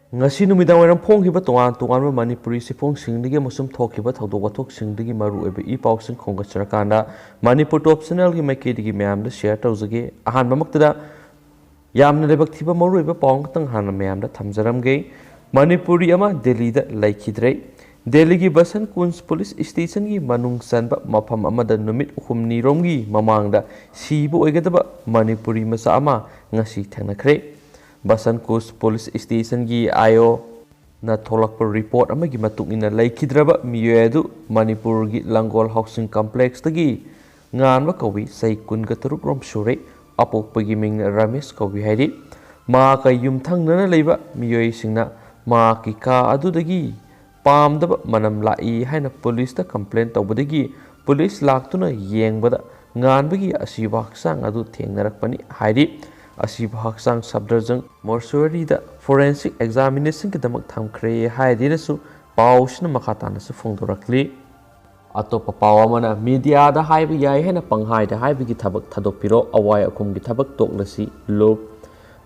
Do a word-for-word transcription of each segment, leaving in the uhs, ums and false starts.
ꯉꯁꯤ ꯅꯨꯃꯤꯗꯥꯡ ꯋꯥꯏꯔꯝ ꯐꯣꯡꯈꯤꯕ ꯇꯣꯉꯥꯟ ꯇꯣꯉꯥꯟꯕ ꯃꯅꯤꯄꯨꯔꯤ ꯆꯦꯐꯣꯡꯁꯤꯡꯗꯒꯤ ꯑꯃꯁꯨꯡ ꯊꯣꯛꯈꯤꯕ ꯊꯧꯗꯣꯛ ꯋꯥꯊꯣꯛꯁꯤꯡꯗꯒꯤ ꯃꯔꯨꯑꯣꯏꯕ ꯏ ꯄꯥꯎꯁꯤꯡ ꯈꯣꯝꯒꯠꯆꯔꯀꯥꯟꯗ, ꯃꯅꯤꯄꯨꯔ ꯇꯣꯞ ꯆꯦꯅꯦꯜꯒꯤ ꯃꯥꯏꯀꯩꯗꯒꯤ ꯃꯌꯥꯝꯗ ꯁꯤꯌꯔ ꯇꯧꯖꯒꯦ꯫ ꯑꯍꯥꯟꯕꯃꯛꯇꯗ ꯌꯥꯝꯅ ꯂꯥꯏꯕꯛ ꯊꯤꯕ ꯃꯔꯨꯑꯣꯏꯕ ꯄꯥꯎ ꯑꯃꯈꯛꯇꯪ ꯍꯥꯟꯅ ꯃꯌꯥꯝꯗ ꯊꯝꯖꯔꯝꯒꯦ꯫ ꯃꯅꯤꯄꯨꯔꯤ ꯑꯃ ꯗꯦꯜꯂꯤꯗ ꯂꯩꯈꯤꯗ꯭ꯔꯦ꯫ ꯗꯦꯜꯂꯤꯒꯤ ꯕꯁꯟ ꯀꯨꯟꯖ ꯄꯨꯂꯤꯁ ꯁ꯭ꯇꯦꯁꯟꯒꯤ ꯃꯅꯨꯡ ꯆꯟꯕ ꯃꯐꯝ ꯑꯃꯗ ꯅꯨꯃꯤꯠ ꯍꯨꯝꯅꯤꯔꯣꯝꯒꯤ ꯃꯃꯥꯡꯗ ꯁꯤꯕ ꯑꯣꯏꯒꯗꯕ ꯃꯅꯤꯄꯨꯔꯤ ꯃꯆꯥ ꯑꯃ ꯉꯁꯤ ꯊꯦꯡꯅꯈ꯭ꯔꯦ꯫ ꯕꯁꯟ ꯀꯨꯟꯖ ꯄꯨꯂꯤꯁ ꯁ꯭ꯇꯦꯁꯟꯒꯤ ꯑꯥꯏ ꯑꯣ ꯅ ꯊꯣꯛꯂꯛꯄ ꯔꯤꯄꯣꯔꯠ ꯑꯃꯒꯤ ꯃꯇꯨꯡ ꯏꯟꯅ, ꯂꯩꯈꯤꯗ꯭ꯔꯕ ꯃꯤꯑꯣꯏ ꯑꯗꯨ ꯃꯅꯤꯄꯨꯔꯒꯤ ꯂꯪꯒꯣꯜ ꯍꯥꯎꯁꯤꯡ ꯀꯝꯄ꯭ꯂꯦꯛꯁꯇꯒꯤ ꯉꯥꯟꯕ ꯀꯧꯏ, ꯆꯍꯤ ꯀꯨꯟꯒ ꯇꯔꯨꯛ ꯔꯣꯝ ꯁꯨꯔꯦ꯫ ꯑꯄꯣꯛꯄꯒꯤ ꯃꯤꯡ ꯔꯃꯦꯁ ꯀꯧꯏ ꯍꯥꯏꯔꯤ꯫ ꯃꯍꯥꯛꯀ ꯌꯨꯝꯊꯪꯅꯅ ꯂꯩꯕ ꯃꯤꯑꯣꯏꯁꯤꯡꯅ ꯃꯍꯥꯛꯀꯤ ꯀꯥ ꯑꯗꯨꯗꯒꯤ ꯄꯥꯝꯗꯕ ꯃꯅꯝ ꯂꯥꯛꯏ ꯍꯥꯏꯅ ꯄꯨꯂꯤꯁꯇ ꯀꯝꯄ꯭ꯂꯦꯟ ꯇꯧꯕꯗꯒꯤ ꯄꯨꯂꯤꯁ ꯂꯥꯛꯇꯨꯅ ꯌꯦꯡꯕꯗ ꯉꯥꯟꯕꯒꯤ ꯑꯁꯤꯕ ꯍꯛꯆꯥꯡ ꯑꯗꯨ ꯊꯦꯡꯅꯔꯛꯄꯅꯤ ꯍꯥꯏꯔꯤ꯫ ꯑꯁꯤꯕ ꯍꯛꯆꯥꯡ ꯁꯐꯗꯔꯖꯪ ꯃꯣꯔꯆꯨꯋꯥꯔꯤꯗ ꯐꯣꯔꯦꯟꯁꯤꯛ ꯑꯦꯛꯖꯥꯃꯤꯅꯦꯁꯟꯒꯤꯗꯃꯛ ꯊꯝꯈ꯭ꯔꯦ ꯍꯥꯏꯗꯨꯅꯁꯨ ꯄꯥꯎꯁꯤꯅ ꯃꯈꯥ ꯇꯥꯅꯁꯨ ꯐꯣꯡꯗꯣꯔꯛꯂꯤ꯫ ꯑꯇꯣꯞꯄ ꯄꯥꯎ ꯑꯃꯅ, ꯃꯤꯗꯤꯌꯥꯗ ꯍꯥꯏꯕ ꯌꯥꯏ ꯍꯥꯏꯅ ꯄꯪꯍꯥꯏꯗ ꯍꯥꯏꯕꯒꯤ ꯊꯕꯛ ꯊꯥꯗꯣꯛꯄꯤꯔꯣ, ꯑꯋꯥꯏ ꯑꯈꯨꯝꯒꯤ ꯊꯕꯛ ꯇꯣꯛꯂꯁꯤ꯫ ꯂꯨꯞ꯫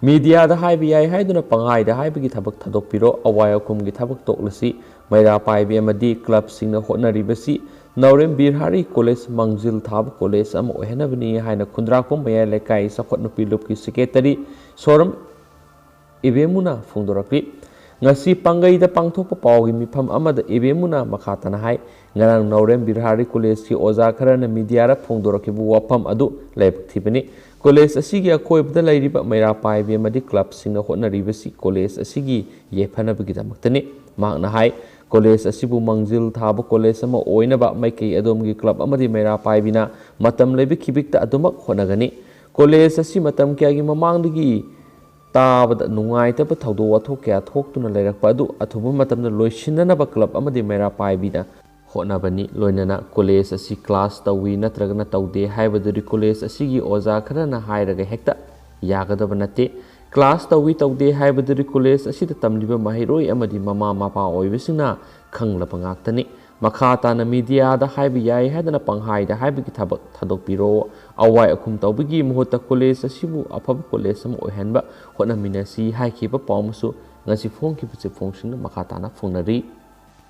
ꯃꯤꯗꯤꯌꯥꯗ ꯍꯥꯏꯕ ꯌꯥꯏ ꯍꯥꯏꯗꯨꯅ ꯄꯪꯍꯥꯏꯗ ꯍꯥꯏꯕꯒꯤ ꯊꯕꯛ ꯊꯥꯗꯣꯛꯄꯤꯔꯣ, ꯑꯋꯥꯏ ꯑꯈꯨꯝꯒꯤ ꯊꯕꯛ ꯇꯣꯛꯂꯁꯤ꯫ ꯃꯩꯔꯥ ꯄꯥꯏꯕꯤ ꯑꯃꯗꯤ ꯀ꯭ꯂꯕꯁꯤꯡꯅ ꯍꯣꯠꯅꯔꯤꯕꯁꯤ ꯅꯥꯎꯔꯦꯝ ꯕꯤꯔꯍꯥꯔꯤ ꯀꯣꯂꯦꯖ ꯃꯥꯡꯖꯤꯜ ꯊꯥꯕ ꯀꯣꯂꯦꯖ ꯑꯃ ꯑꯣꯏꯍꯟꯅꯕꯅꯤ ꯍꯥꯏꯅ ꯈꯨꯟꯗ꯭ꯔꯥꯛꯄꯝ ꯃꯌꯥꯏ ꯂꯩꯀꯥꯏ ꯆꯥꯎꯈꯠ ꯅꯨꯄꯤ ꯂꯨꯞꯀꯤ ꯁꯦꯀ꯭ꯔꯦꯇꯔꯤ ꯁꯣꯔꯝ ꯏꯕꯦꯝꯃꯨꯅ ꯐꯣꯡꯗꯣꯔꯛꯂꯤ꯫ ꯉꯁꯤ ꯄꯥꯡꯒꯩꯗ ꯄꯥꯡꯊꯣꯛꯄ ꯄꯥꯎꯒꯤ ꯃꯤꯐꯝ ꯑꯃꯗ ꯏꯕꯦꯝꯃꯨꯅ ꯃꯈꯥ ꯇꯥꯅ ꯍꯥꯏ, ꯉꯔꯥꯡ ꯅꯥꯎꯔꯦꯝ ꯕꯤꯔꯍꯥꯔꯤ ꯀꯣꯂꯦꯖꯀꯤ ꯑꯣꯖꯥ ꯈꯔꯅ ꯃꯤꯗꯤꯌꯥꯗ ꯐꯣꯡꯗꯣꯔꯛꯈꯤꯕ ꯋꯥꯐꯝ ꯑꯗꯨ ꯂꯥꯏꯕꯛ ꯊꯤꯕꯅꯤ꯫ ꯀꯣꯂꯦꯖ ꯑꯁꯤꯒꯤ ꯑꯀꯣꯏꯕꯗ ꯂꯩꯔꯤꯕ ꯃꯩꯔꯥ ꯄꯥꯏꯕꯤ ꯑꯃꯗꯤ ꯀ꯭ꯂꯕꯁꯤꯡꯅ ꯍꯣꯠꯅꯔꯤꯕꯁꯤ ꯀꯣꯂꯦꯖ ꯑꯁꯤꯒꯤ ꯌꯥꯏꯐꯅꯕꯒꯤꯗꯃꯛꯇꯅꯤ꯫ ꯃꯍꯥꯛꯅ ꯍꯥꯏ, ꯀꯣꯂꯦꯖ ꯑꯁꯤꯕꯨ ꯃꯥꯡꯖꯤꯜ ꯊꯥꯕ ꯀꯣꯂꯦꯖ ꯑꯃ ꯑꯣꯏꯅꯕ ꯃꯥꯏꯀꯩ ꯑꯗꯣꯝꯒꯤ ꯀ꯭ꯂꯕ ꯑꯃꯗꯤ ꯃꯩꯔꯥ ꯄꯥꯏꯕꯤꯅ ꯃꯇꯝ ꯂꯩꯕ ꯈꯤꯕꯤꯛꯇ ꯑꯗꯨꯃꯛ ꯍꯣꯠꯅꯒꯅꯤ꯫ ꯀꯣꯂꯦꯖ ꯑꯁꯤ ꯃꯇꯝ ꯀꯌꯥꯒꯤ ꯃꯃꯥꯡꯗꯒꯤ ꯇꯥꯕꯗ ꯅꯨꯡꯉꯥꯏꯇꯕ ꯊꯧꯗꯣꯛ ꯋꯥꯊꯣꯛ ꯀꯌꯥ ꯊꯣꯛꯇꯨꯅ ꯂꯩꯔꯛꯄ ꯑꯗꯨ ꯑꯊꯨꯕ ꯃꯇꯝꯗ ꯂꯣꯏꯁꯤꯟꯅꯅꯕ ꯀ꯭ꯂꯕ ꯑꯃꯗꯤ ꯃꯩꯔꯥ ꯄꯥꯏꯕꯤꯅ ꯍꯣꯠꯅꯕꯅꯤ꯫ ꯂꯣꯏꯅꯅ ꯀꯣꯂꯦꯖ ꯑꯁꯤ ꯀ꯭ꯂꯥꯁ ꯇꯧꯏ ꯅꯠꯇ꯭ꯔꯒꯅ ꯇꯧꯗꯦ ꯍꯥꯏꯕꯗꯨꯗꯤ ꯀꯣꯂꯦꯖ ꯑꯁꯤꯒꯤ ꯑꯣꯖꯥ ꯈꯔꯅ ꯍꯥꯏꯔꯒ ꯍꯦꯛꯇ ꯌꯥꯒꯗꯕ ꯅꯠꯇꯦ꯫ ꯀ꯭ꯂꯥꯁ ꯇꯧꯏ ꯇꯧꯗꯦ ꯍꯥꯏꯕꯗꯨꯗꯤ ꯀꯣꯂꯦꯖ ꯑꯁꯤꯗ ꯇꯝꯂꯤꯕ ꯃꯍꯩꯔꯣꯏ ꯑꯃꯗꯤ ꯃꯃꯥ ꯃꯄꯥ ꯑꯣꯏꯕꯁꯤꯡꯅ ꯈꯪꯂꯕ ꯉꯥꯛꯇꯅꯤ꯫ ꯃꯈꯥ ꯇꯥꯅ ꯃꯤꯗꯤꯌꯥꯗ ꯍꯥꯏꯕ ꯌꯥꯏ ꯍꯥꯏꯗꯅ ꯄꯪꯍꯥꯏꯗ ꯍꯥꯏꯕꯒꯤ ꯊꯕꯛ ꯊꯥꯗꯣꯛꯄꯤꯔꯣ꯫ ꯑꯋꯥꯏ ꯑꯈꯨꯝ ꯇꯧꯕꯒꯤ ꯃꯍꯨꯠꯇ ꯀꯣꯂꯦꯖ ꯑꯁꯤꯕꯨ ꯑꯐꯕ ꯀꯣꯂꯦꯖ ꯑꯃ ꯑꯣꯏꯍꯟꯕ ꯍꯣꯠꯅꯃꯤꯟꯅꯁꯤ ꯍꯥꯏꯈꯤꯕ ꯄꯥꯎ ꯑꯃꯁꯨ ꯉꯁꯤ ꯐꯣꯡꯈꯤꯕꯁꯦ ꯐꯣꯡꯁꯤꯡꯅ ꯃꯈꯥ ꯇꯥꯅ ꯐꯣꯡꯅꯔꯤ꯫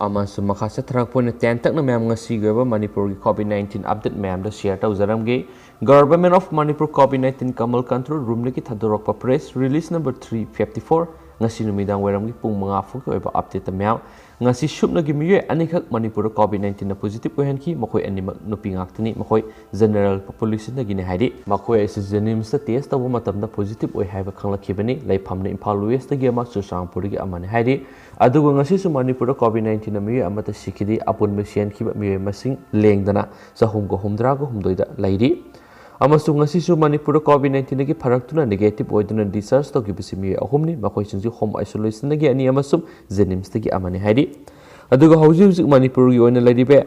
ꯑꯃꯁꯨꯡ ꯃꯈꯥ ꯆꯠꯊꯔꯛꯄ ꯑꯣꯏꯅ ꯇꯦꯟꯇꯛꯅ ꯃꯌꯥꯝ ꯉꯁꯤꯒꯤ ꯑꯣꯏꯕ ꯃꯅꯤꯄꯨꯔꯒꯤ COVID nineteen update ꯃꯌꯥꯝꯗ share ꯇꯧꯖꯔꯝꯒꯦ꯫ Government of Manipur COVID nineteen Kamal Control Roomꯗꯒꯤ ꯊꯥꯗꯣꯔꯛꯄ press release number three fifty four, ꯉꯁꯤ ꯅꯨꯃꯤꯗꯥꯡ ꯋꯥꯏꯔꯝꯒꯤ ꯄꯨꯡ ꯃꯉꯥ ꯐꯥꯎꯒꯤ ꯑꯣꯏꯕ update ꯃꯌꯥꯝ꯫ ꯉꯁꯤ ꯁꯨꯞꯅꯒꯤ ꯃꯤꯑꯣꯏ ꯑꯅꯤꯈꯛ ꯃꯅꯤꯄꯨꯔꯗ COVID nineteenꯅ positive ꯑꯣꯏꯍꯟꯈꯤ꯫ ꯃꯈꯣꯏ ꯑꯅꯤꯃꯛ ꯅꯨꯄꯤ ꯉꯥꯛꯇꯅꯤ꯫ ꯃꯈꯣꯏ general populationꯗꯒꯤꯅꯤ ꯍꯥꯏꯔꯤ꯫ ꯃꯈꯣꯏ ꯑꯁꯤ JNIMSꯇ test ꯇꯧꯕ ꯃꯇꯝꯗ positive ꯑꯣꯏ ꯍꯥꯏꯕ ꯈꯪꯂꯛꯈꯤꯕꯅꯤ꯫ ꯂꯩꯐꯝꯅ ꯏꯝꯐꯥꯜ Westꯇꯒꯤ ꯑꯃ, ꯆꯨꯔꯆꯥꯟꯄꯨꯔꯗꯒꯤ ꯑꯃꯅꯤ ꯍꯥꯏꯔꯤ꯫ ꯑꯗꯨꯒ ꯉꯁꯤꯁꯨ ꯃꯅꯤꯄꯨꯔꯗ COVID nineteenꯅ ꯃꯤꯑꯣꯏ ꯑꯃꯠꯇ ꯁꯤꯈꯤꯗꯦ꯫ ꯑꯄꯨꯟꯕ ꯁꯤꯍꯟꯈꯤꯕ ꯃꯤꯑꯣꯏ ꯃꯁꯤꯡ ꯂꯦꯡꯗꯅ ꯆꯍꯨꯝꯒ ꯍꯨꯝꯗ꯭ꯔꯥꯒ ꯍꯨꯝꯗꯣꯏꯗ ꯂꯩꯔꯤ꯫ ꯑꯃꯁꯨꯡ ꯉꯁꯤꯁꯨ ꯃꯅꯤꯄꯨꯔꯗ COVID nineteenꯗꯒꯤ ꯐꯔꯛꯇꯨꯅ negative ꯑꯣꯏꯗꯨꯅ discharge ꯇꯧꯈꯤꯕꯁꯤ ꯃꯤꯑꯣꯏ ꯑꯍꯨꯝꯅꯤ꯫ ꯃꯈꯣꯏꯁꯤꯡꯁꯤ home isolationꯗꯒꯤ ꯑꯅꯤ ꯑꯃꯁꯨꯡ JNIMSꯇꯒꯤ ꯑꯃꯅꯤ ꯍꯥꯏꯔꯤ꯫ ꯑꯗꯨꯒ ꯍꯧꯖꯤꯛ ꯍꯧꯖꯤꯛ ꯃꯅꯤꯄꯨꯔꯒꯤ ꯑꯣꯏꯅ ꯂꯩꯔꯤꯕ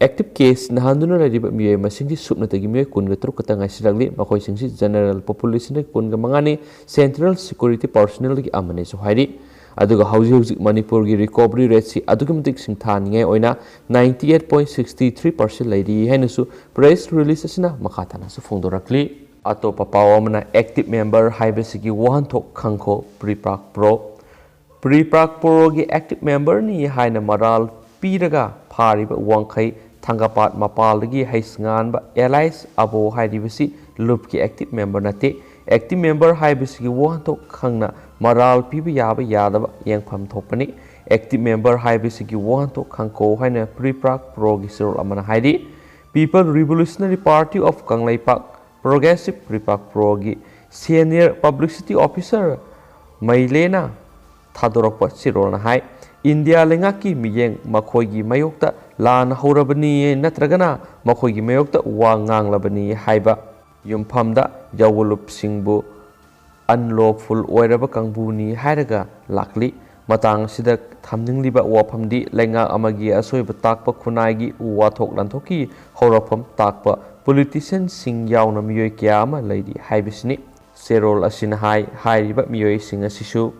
active case ꯅꯥꯍꯟꯗꯨꯅ ꯂꯩꯔꯤꯕ ꯃꯤꯑꯣꯏ ꯃꯁꯤꯡꯗꯤ ꯁꯨꯞꯅꯇꯒꯤ ꯃꯤꯑꯣꯏ ꯀꯨꯟꯒ ꯇꯔꯨꯛ ꯈꯛꯇ ꯉꯥꯏꯁꯤꯜꯂꯛꯂꯤ꯫ ꯃꯈꯣꯏꯁꯤꯡꯁꯤ general populationꯗꯒꯤ ꯀꯨꯟꯒ ꯃꯉꯥꯅꯤ, central security personnelꯗꯒꯤ ꯑꯃꯅꯤꯁꯨ ꯍꯥꯏꯔꯤ꯫ ꯑꯗꯨꯒ ꯍꯧꯖꯤꯛ ꯍꯧꯖꯤꯛ ꯃꯅꯤꯄꯨꯔꯒꯤ recovery rateꯁꯤ ꯑꯗꯨꯛꯀꯤ ꯃꯇꯤꯛ ꯁꯤꯡꯊꯥꯅꯤꯡꯉꯥꯏ ꯑꯣꯏꯅ ninety eight point six three percent ꯂꯩꯔꯤ ꯍꯥꯏꯅꯁꯨ press release ꯑꯁꯤꯅ ꯃꯈꯥ ꯇꯥꯅꯁꯨ ꯐꯣꯡꯗꯣꯔꯛꯂꯤ꯫ ꯑꯇꯣꯞꯄ ꯄꯥꯎ ꯑꯃꯅ, active member ꯍꯥꯏꯕꯁꯤꯒꯤ ꯋꯥꯍꯟꯊꯣꯛ ꯈꯪꯈꯣ, PREPAK Pro꯫ PREPAK Proꯒꯤ active memberꯅꯤ ꯍꯥꯏꯅ ꯃꯔꯥꯜ ꯄꯤꯔꯒ ꯐꯥꯔꯤꯕ ꯋꯥꯡꯈꯩ ꯊꯥꯡꯒꯄꯥꯠ ꯃꯄꯥꯜꯗꯒꯤ ꯍꯩꯁꯉꯥꯟꯕ alias ꯑꯕꯣ ꯍꯥꯏꯔꯤꯕꯁꯤ ꯂꯨꯞꯀꯤ active member ꯅꯠꯇꯦ꯫ Active member ꯍꯥꯏꯕꯁꯤꯒꯤ ꯋꯥꯍꯟꯊꯣꯛ ꯈꯪꯅ ꯃꯔꯥꯜ ꯄꯤꯕ ꯌꯥꯕ ꯌꯥꯗꯕ ꯌꯦꯡꯐꯝ ꯊꯣꯛꯄꯅꯤ꯫ Active member ꯍꯥꯏꯕꯁꯤꯒꯤ ꯋꯥꯍꯟꯊꯣꯛ ꯈꯪꯀꯣ ꯍꯥꯏꯅ PREPAK Proꯒꯤ ꯆꯦꯔꯣꯜ ꯑꯃꯅ ꯍꯥꯏꯔꯤ꯫ People Revolutionary Party of Kangleipak Progressive PREPAK Proꯒꯤ senior publicity officer ꯃꯩꯂꯦꯅ ꯊꯥꯗꯣꯔꯛꯄ ꯆꯦꯔꯣꯜꯅ ꯍꯥꯏ, ꯏꯟꯗꯤꯌꯥ ꯂꯩꯉꯥꯛꯀꯤ ꯃꯤꯠꯌꯦꯡ ꯃꯈꯣꯏꯒꯤ ꯃꯥꯌꯣꯛꯇ ꯂꯥꯟ ꯍꯧꯔꯕꯅꯤ ꯅꯠꯇ꯭ꯔꯒꯅ ꯃꯈꯣꯏꯒꯤ ꯃꯥꯌꯣꯛꯇ ꯋꯥ ꯉꯥꯡꯂꯕꯅꯤ ꯍꯥꯏꯕ ꯌꯨꯝꯐꯝꯗ ꯌꯥꯑꯣꯂꯨꯞꯁꯤꯡꯕꯨ unlawful ꯑꯣꯏꯔꯕ ꯀꯥꯡꯕꯨꯅꯤ ꯍꯥꯏꯔꯒ ꯂꯥꯛꯂꯤ꯫ ꯃꯇꯥꯡ ꯑꯁꯤꯗ ꯊꯝꯅꯤꯡꯂꯤꯕ ꯋꯥꯐꯝꯗꯤ, ꯂꯩꯉꯥꯛ ꯑꯃꯒꯤ ꯑꯁꯣꯏꯕ ꯇꯥꯛꯄ ꯈꯨꯟꯅꯥꯏꯒꯤ ꯋꯥꯊꯣꯛ ꯂꯥꯟꯊꯣꯛꯀꯤ ꯍꯧꯔꯛꯐꯝ ꯇꯥꯛꯄ politicianꯁꯤꯡ ꯌꯥꯎꯅ ꯃꯤꯑꯣꯏ ꯀꯌꯥ ꯑꯃ ꯂꯩꯔꯤ ꯍꯥꯏꯕꯁꯤꯅꯤ꯫ ꯆꯦꯔꯣꯜ ꯑꯁꯤꯅ ꯍꯥꯏ, ꯍꯥꯏꯔꯤꯕ ꯃꯤꯑꯣꯏꯁꯤꯡ ꯑꯁꯤꯁꯨ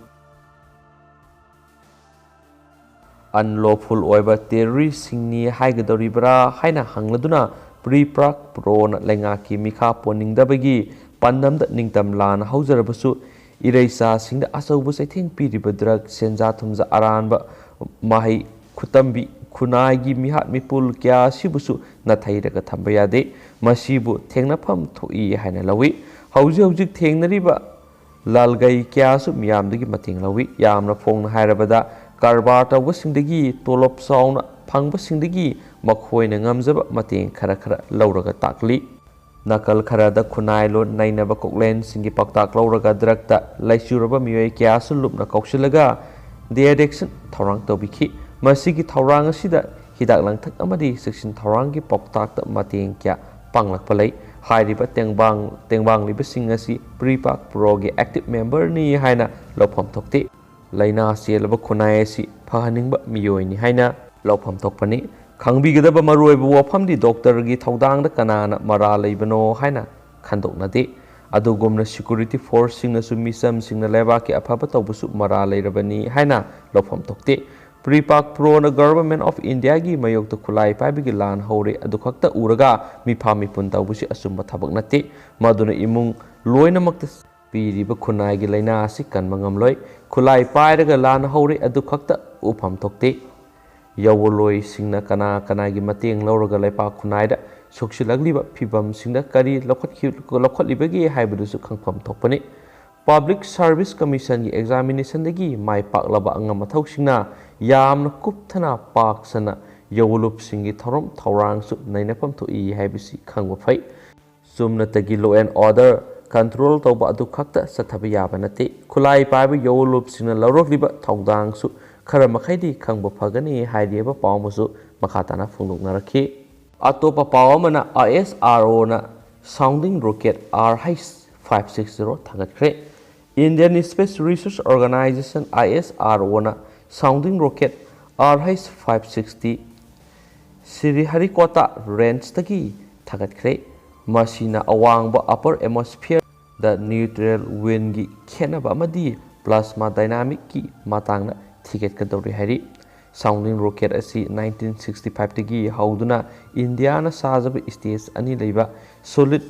unlawful ꯑꯣꯏꯕ terroristꯁꯤꯡꯅꯤ ꯍꯥꯏꯒꯗꯧꯔꯤꯕ꯭ꯔꯥ ꯍꯥꯏꯅ ꯍꯪꯂꯗꯨꯅ, PREPAK Proꯅ ꯂꯩꯉꯥꯛꯀꯤ ꯃꯤꯈꯥ ꯄꯣꯟꯅꯤꯡꯗꯕꯒꯤ ꯄꯥꯟꯗꯝꯗ ꯅꯤꯡꯇꯝ ꯂꯥꯟ ꯍꯧꯖꯔꯕꯁꯨ ꯏꯔꯩꯆꯥꯁꯤꯡꯗ ꯑꯆꯧꯕ ꯆꯩꯊꯦꯡ ꯄꯤꯔꯤꯕ ꯗ꯭ꯔꯒ, ꯁꯦꯟꯖꯥ ꯊꯨꯝꯖꯥ ꯑꯔꯥꯟꯕ, ꯃꯍꯩ ꯈꯨꯇꯝꯕꯤ, ꯈꯨꯟꯅꯥꯏꯒꯤ ꯃꯤꯍꯥꯠ ꯃꯤꯄꯨꯜ ꯀꯌꯥ ꯑꯁꯤꯕꯨꯁꯨ ꯅꯥꯊꯩꯔꯒ ꯊꯝꯕ ꯌꯥꯗꯦ꯫ ꯃꯁꯤꯕꯨ ꯊꯦꯡꯅꯐꯝ ꯊꯣꯛꯏ ꯍꯥꯏꯅ ꯂꯧꯏ꯫ ꯍꯧꯖꯤꯛ ꯍꯧꯖꯤꯛ ꯊꯦꯡꯅꯔꯤꯕ ꯂꯥꯜꯒꯩ ꯀꯌꯥꯁꯨ ꯃꯤꯌꯥꯝꯗꯒꯤ ꯃꯇꯦꯡ ꯂꯧꯏ꯫ ꯌꯥꯝꯅ ꯐꯣꯡꯅ ꯍꯥꯏꯔꯕꯗ, ꯀꯔꯕꯥꯔ ꯇꯧꯕꯁꯤꯡꯗꯒꯤ, ꯇꯣꯂꯣꯞ ꯆꯥꯎꯅ ꯐꯪꯕꯁꯤꯡꯗꯒꯤ ꯃꯈꯣꯏꯅ ꯉꯝꯖꯕ ꯃꯇꯦꯡ ꯈꯔ ꯈꯔ ꯂꯧꯔꯒ ꯇꯥꯛꯂꯤ꯫ ꯅꯥꯀꯜ ꯈꯔꯗ ꯈꯨꯟꯅꯥꯏ ꯂꯣꯟ ꯅꯩꯅꯕ ꯀꯣꯛꯂꯦꯟꯁꯤꯡꯒꯤ ꯄꯥꯎꯇꯥꯛ ꯂꯧꯔꯒ ꯗ꯭ꯔꯒꯇ ꯂꯩꯆꯨꯔꯕ ꯃꯤꯑꯣꯏ ꯀꯌꯥꯁꯨ ꯂꯨꯞꯅ ꯀꯧꯁꯤꯜꯂꯒ ꯗꯤ ꯑꯦꯗꯤꯛꯁꯟ ꯊꯧꯔꯥꯡ ꯇꯧꯕꯤꯈꯤ꯫ ꯃꯁꯤꯒꯤ ꯊꯧꯔꯥꯡ ꯑꯁꯤꯗ ꯍꯤꯗꯥꯛ ꯂꯥꯡꯊꯛ ꯑꯃꯗꯤ ꯆꯦꯛꯁꯤꯟ ꯊꯧꯔꯥꯡꯒꯤ ꯄꯥꯎꯇꯥꯛꯇ ꯃꯇꯦꯡ ꯀꯌꯥ ꯄꯥꯡꯂꯛꯄ ꯂꯩ꯫ ꯍꯥꯏꯔꯤꯕ ꯇꯦꯡꯕꯥꯡ-, ꯇꯦꯡꯕꯥꯡꯂꯤꯕꯁꯤꯡ ꯑꯁꯤ ꯄ꯭ꯔꯤꯄꯥꯛ ꯄ꯭ꯔꯣꯒꯤ ꯑꯦꯛꯇꯤꯚ ꯃꯦꯝꯕꯔꯅꯤ ꯍꯥꯏꯅ ꯂꯧꯐꯝ ꯊꯣꯛꯇꯦ꯫ ꯂꯥꯏꯅꯥ ꯆꯦꯜꯂꯕ ꯈꯨꯟꯅꯥꯏ ꯑꯁꯤ ꯐꯍꯟꯅꯤꯡꯕ ꯃꯤꯑꯣꯏꯅꯤ ꯍꯥꯏꯅ ꯂꯧꯐꯝ ꯊꯣꯛꯄꯅꯤ꯫ ꯈꯪꯕꯤꯒꯗꯕ ꯃꯔꯨꯑꯣꯏꯕ ꯋꯥꯐꯝꯗꯤ ꯗꯣꯛꯇꯔꯒꯤ ꯊꯧꯗꯥꯡꯗ ꯀꯅꯥꯅ ꯃꯔꯥ ꯂꯩꯕꯅꯣ ꯍꯥꯏꯅ ꯈꯟꯗꯣꯛꯅꯗꯦ꯫ ꯑꯗꯨꯒꯨꯝꯅ ꯁꯦꯀ꯭ꯌꯨꯔꯤꯇꯤ ꯐꯣꯔꯁꯁꯤꯡꯅꯁꯨ ꯃꯤꯆꯝꯁꯤꯡꯅ ꯂꯩꯕꯥꯛꯀꯤ ꯑꯐꯕ ꯇꯧꯕꯁꯨ ꯃꯔꯥ ꯂꯩꯔꯕꯅꯤ ꯍꯥꯏꯅ ꯂꯧꯐꯝ ꯊꯣꯛꯇꯦ꯫ ꯄ꯭ꯔꯤꯄꯥꯛ ꯄ꯭ꯔꯣꯅ ꯒꯚꯔꯟꯃꯦꯟꯠ ꯑꯣꯐ ꯏꯟꯗꯤꯌꯥꯒꯤ ꯃꯥꯌꯣꯛꯇ ꯈꯨꯠꯂꯥꯏ ꯄꯥꯏꯕꯒꯤ ꯂꯥꯟ ꯍꯧꯔꯦ ꯑꯗꯨ ꯈꯛꯇ ꯎꯔꯒ ꯃꯤꯐꯥ ꯃꯤꯄꯨꯟ ꯇꯧꯕꯁꯤ ꯑꯆꯨꯝꯕ ꯊꯕꯛ ꯅꯠꯇꯦ꯫ ꯃꯗꯨꯅ ꯏꯃꯨꯡ ꯂꯣꯏꯅꯃꯛꯇ ꯄꯤꯔꯤꯕ ꯈꯨꯟꯅꯥꯏꯒꯤ ꯂꯥꯏꯅꯥ ꯑꯁꯤ ꯀꯟꯕ ꯉꯝꯂꯣꯏ꯫ ꯈꯨꯠꯂꯥꯏ ꯄꯥꯏꯔꯒ ꯂꯥꯟ ꯍꯧꯔꯦ ꯑꯗꯨ ꯈꯛꯇ ꯎꯐꯝ ꯊꯣꯛꯇꯦ꯫ ꯌꯧꯋꯂꯣꯏꯁꯤꯡꯅ ꯀꯅꯥ ꯀꯅꯥꯒꯤ ꯃꯇꯦꯡ ꯂꯧꯔꯒ ꯂꯩꯄꯥꯛ ꯈꯨꯟꯅꯥꯏꯗ ꯁꯣꯛꯆꯤꯜꯂꯛꯂꯤꯕ ꯐꯤꯕꯝꯁꯤꯡꯗ ꯀꯔꯤ ꯂꯧꯈꯠꯈꯤ-, ꯂꯧꯈꯠꯂꯤꯕꯒꯦ ꯍꯥꯏꯕꯗꯨꯁꯨ ꯈꯪꯐꯝ ꯊꯣꯛꯄꯅꯤ꯫ ꯄꯕ꯭ꯂꯤꯛ ꯁꯥꯔꯚꯤꯁ ꯀꯃꯤꯁꯟꯒꯤ ꯑꯦꯛꯖꯥꯃꯤꯅꯦꯁꯟꯗꯒꯤ ꯃꯥꯏ ꯄꯥꯛꯂꯕ ꯑꯉꯝ ꯑꯊꯧꯁꯤꯡꯅ ꯌꯥꯝꯅ ꯀꯨꯞꯊꯅ ꯄꯥꯛ ꯁꯟꯅ ꯌꯧꯋꯂꯨꯞꯁꯤꯡꯒꯤ ꯊꯧꯔꯝ ꯊꯧꯔꯥꯡꯁꯨ ꯅꯩꯅꯐꯝ ꯊꯣꯛꯏ ꯍꯥꯏꯕꯁꯤ ꯈꯪꯕ ꯐꯩ꯫ ꯆꯨꯝꯅꯇꯒꯤ law and order control ꯇꯧꯕ ꯑꯗꯨ ꯈꯛꯇ ꯆꯠꯊꯕ ꯌꯥꯕ ꯅꯠꯇꯦ꯫ ꯈꯨꯠꯂꯥꯏ ꯄꯥꯏꯕ ꯌꯧꯋꯂꯨꯞꯁꯤꯡꯅ ꯂꯧꯔꯛꯂꯤꯕ ꯊꯧꯗꯥꯡꯁꯨ ꯈꯔ ꯃꯈꯩꯗꯤ ꯈꯪꯕ ꯐꯒꯅꯤ ꯍꯥꯏꯔꯤꯕ ꯄꯥꯎ ꯑꯃꯁꯨ ꯃꯈꯥ ꯇꯥꯅ ꯐꯣꯡꯗꯣꯛꯅꯔꯛꯈꯤ꯫ ꯑꯇꯣꯞꯄ ꯄꯥꯎ ꯑꯃꯅ, ISROꯅ sounding rocket R H five six zero ꯊꯥꯒꯠꯈ꯭ꯔꯦ꯫ Indian Space Research Organisation, ISROꯅ sounding rocket R H five sixty ꯁ꯭ꯔꯤꯍꯔꯤꯀꯣꯇꯥ ꯔꯦꯟꯖꯇꯒꯤ ꯊꯥꯒꯠꯈ꯭ꯔꯦ꯫ ꯃꯁꯤꯅ ꯑꯋꯥꯡꯕ upper atmosphereꯗ neutral windꯒꯤ ꯈꯦꯠꯅꯕ ꯑꯃꯗꯤ plasma dynamicꯀꯤ ꯃꯇꯥꯡꯗ ꯊꯤꯒꯠꯀꯗꯧꯔꯤ ꯍꯥꯏꯔꯤ꯫ Sounding rocket ꯑꯁꯤ nineteen sixty fiveꯇꯒꯤ ꯍꯧꯗꯨꯅ ꯏꯟꯗꯤꯌꯥꯅ ꯁꯥꯖꯕ stage ꯑꯅꯤ ꯂꯩꯕ solid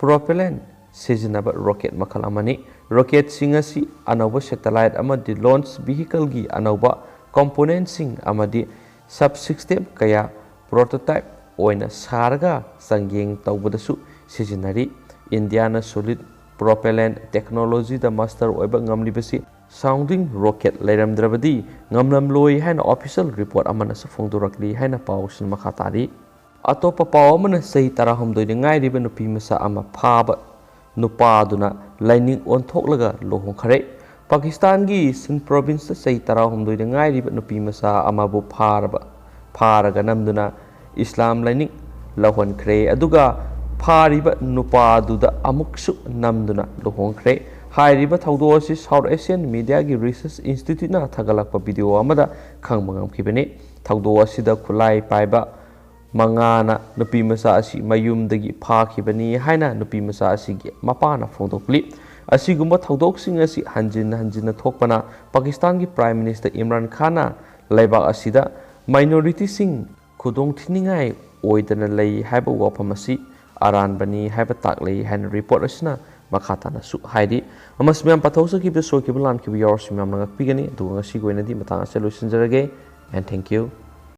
propellant ꯁꯤꯖꯤꯟꯅꯕ rocket ꯃꯈꯜ ꯑꯃꯅꯤ꯫ Rocketꯁꯤꯡ ꯑꯁꯤ ꯑꯅꯧꯕ satellite ꯑꯃꯗꯤ launch vehicleꯒꯤ ꯑꯅꯧꯕ componentꯁꯤꯡ ꯑꯃꯗꯤ subsystem ꯀꯌꯥ prototype ꯑꯣꯏꯅ ꯁꯥꯔꯒ ꯆꯥꯡꯌꯦꯡ ꯇꯧꯕꯗꯁꯨ ꯁꯤꯖꯤꯟꯅꯔꯤ꯫ ꯏꯟꯗꯤꯌꯥꯅ solid propellant technologyꯗ master ꯑꯣꯏꯕ ꯉꯝꯂꯤꯕꯁꯤ sounding rocket ꯂꯩꯔꯝꯗ꯭ꯔꯕꯗꯤ ꯉꯝꯂꯝꯂꯣꯏ ꯍꯥꯏꯅ official report ꯑꯃꯅꯁꯨ ꯐꯣꯡꯗꯣꯔꯛꯂꯤ ꯍꯥꯏꯅ ꯄꯥꯎꯁꯤꯅ ꯃꯈꯥ ꯇꯥꯔꯤ꯫ ꯑꯇꯣꯞꯄ ꯄꯥꯎ ꯑꯃꯅ ꯆꯍꯤ ꯇꯔꯥꯍꯨꯝꯗꯣꯏꯗ ꯉꯥꯏꯔꯤꯕ ꯅꯨꯄꯤ ꯃꯆꯥ ꯑꯃ ꯐꯥꯕ ꯅꯨꯄꯥꯗꯨꯅ ꯂꯥꯏꯅꯤꯡ ꯑꯣꯟꯊꯣꯛꯂꯒ ꯂꯨꯍꯣꯡꯈ꯭ꯔꯦ꯫ ꯄꯥꯀꯤꯁꯇꯥꯟꯒꯤ ꯁꯤꯟ provinceꯇ ꯆꯍꯤ ꯇꯔꯥꯍꯨꯝꯗꯣꯏꯗ ꯉꯥꯏꯔꯤꯕ ꯅꯨꯄꯤ ꯃꯆꯥ ꯑꯃꯕꯨ ꯐꯥꯔꯕ, ꯐꯥꯔꯒ ꯅꯝꯗꯨꯅ ꯏꯁꯂꯥꯝ ꯂꯥꯏꯅꯤꯡ ꯂꯧꯍꯟꯈ꯭ꯔꯦ꯫ ꯑꯗꯨꯒ ꯐꯥꯔꯤꯕ ꯅꯨꯄꯥꯗꯨꯗ ꯑꯃꯨꯛꯁꯨ ꯅꯝꯗꯨꯅ ꯂꯨꯍꯣꯡꯈ꯭ꯔꯦ꯫ ꯍꯥꯏꯔꯤꯕ ꯊꯧꯗꯣꯛ ꯑꯁꯤ South Asian Mediaꯒꯤ Research Instituteꯅ ꯊꯥꯒꯠꯂꯛꯄ video ꯑꯃꯗ ꯈꯪꯕ ꯉꯝꯈꯤꯕꯅꯤ꯫ ꯊꯧꯗꯣꯛ ꯑꯁꯤꯗ ꯈꯨꯠꯂꯥꯏ ꯄꯥꯏꯕ ꯃꯉꯥꯅ ꯅꯨꯄꯤ ꯃꯆꯥ ꯑꯁꯤ ꯃꯌꯨꯝꯗꯒꯤ ꯐꯥꯈꯤꯕꯅꯤ ꯍꯥꯏꯅ ꯅꯨꯄꯤ ꯃꯆꯥ ꯑꯁꯤꯒꯤ ꯃꯄꯥꯅ ꯐꯣꯡꯗꯣꯛꯂꯤ꯫ ꯑꯁꯤꯒꯨꯝꯕ ꯊꯧꯗꯣꯛꯁꯤꯡ ꯑꯁꯤ ꯍꯟꯖꯤꯟ ꯍꯟꯖꯤꯟꯅ ꯊꯣꯛꯄꯅ ꯄꯥꯀꯤꯁꯇꯥꯟꯒꯤ Prime Minister ꯏꯝꯔꯥꯟ ꯈꯥꯟꯅ ꯂꯩꯕꯥꯛ ꯑꯁꯤꯗ minorityꯁꯤꯡ ꯈꯨꯗꯣꯡꯊꯤꯅꯤꯡꯉꯥꯏ ꯑꯣꯏꯗꯅ ꯂꯩ ꯍꯥꯏꯕ ꯋꯥꯐꯝ ꯑꯁꯤ ꯑꯔꯥꯟꯕꯅꯤ ꯍꯥꯏꯕ ꯇꯥꯛꯂꯤ ꯍꯥꯏꯅ report ꯑꯁꯤꯅ ꯃꯈꯥ ꯇꯥꯅꯁꯨ ꯍꯥꯏꯔꯤ꯫ ꯑꯃꯁꯨ ꯃꯌꯥꯝ ꯄꯥꯊꯣꯛꯆꯈꯤꯕꯗ ꯁꯣꯏꯈꯤꯕ ꯂꯥꯟꯈꯤꯕ ꯌꯥꯎꯔꯁꯨ ꯃꯌꯥꯝꯅ ꯉꯥꯛꯄꯤꯒꯅꯤ꯫ ꯑꯗꯨꯒ ꯉꯁꯤꯒꯤ ꯑꯣꯏꯅꯗꯤ ꯃꯇꯥꯡ ꯑꯁꯤꯗ ꯂꯣꯏꯁꯤꯟꯖꯔꯒꯦ, and thank you꯫